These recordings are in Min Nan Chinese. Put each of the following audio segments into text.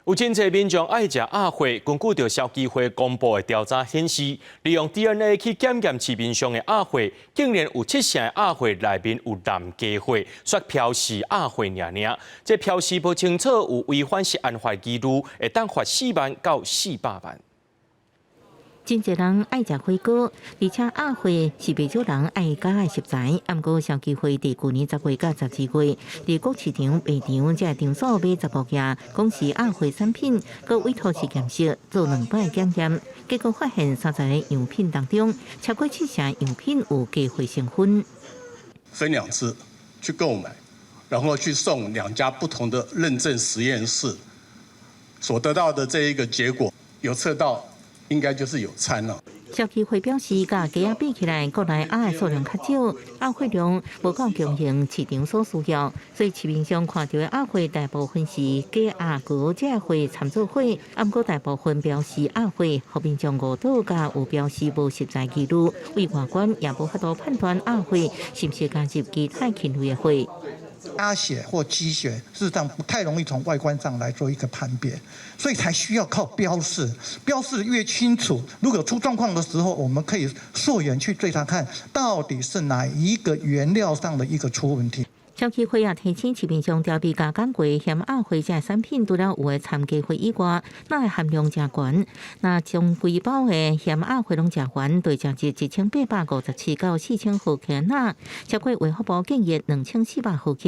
有真濟民眾愛食鴨血，根據著消基會公布的調查顯示，利用 DNA 去檢驗市面上的鴨血，竟然有七成的鴨血內面有濫加貨，煞標示鴨血爾爾。這標示無清楚，有違反食安法疑慮，會當罰4萬到400萬。真濟人愛食火鍋，而且鴨血是袂少人愛加的食材。毋過消基會佇舊年10月佮12月，佇各市場、賣場這場所買十五件，講是鴨血產品，閣委託實驗室做兩擺檢驗，結果發現30個樣品當中，超過七成樣品有加貨成分。分兩次去購買，然後去送兩家不同的認證實驗室，所得到的這一個結果，有測到。應該就是有摻了。消基會表示，佮雞仔比起來，國內鴨的數量較少，鴨血量無夠供應市場所需要，所以市面上看著的鴨血大部分是假鴨膏這貨摻做伙，毋過大部分標示鴨血，予民眾誤導，佮有標示無實在疑慮，對外觀也無法度判斷鴨血是毋是加入其他禽類的血。鴨血或雞血，事實上不太容易從外觀上來做一個判別，所以才需要靠標示。標示越清楚，如果出狀況的時候，我們可以溯源去追查，看到底是哪一個原料上的一個出問題。消基會也提醒市面上調味加工過鹹鴨血這產品，除了有的摻加貨以外，鈉的含量誠懸。若將規包的鹹鴨血攏食完，對食入1857到4000毫克鈉，超過衛福部建議2400毫克。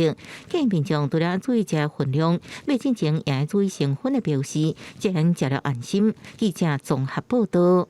建議民眾除了注意食分量，買進前也愛注意成分的標示，這樣食了安心。記者綜合報道。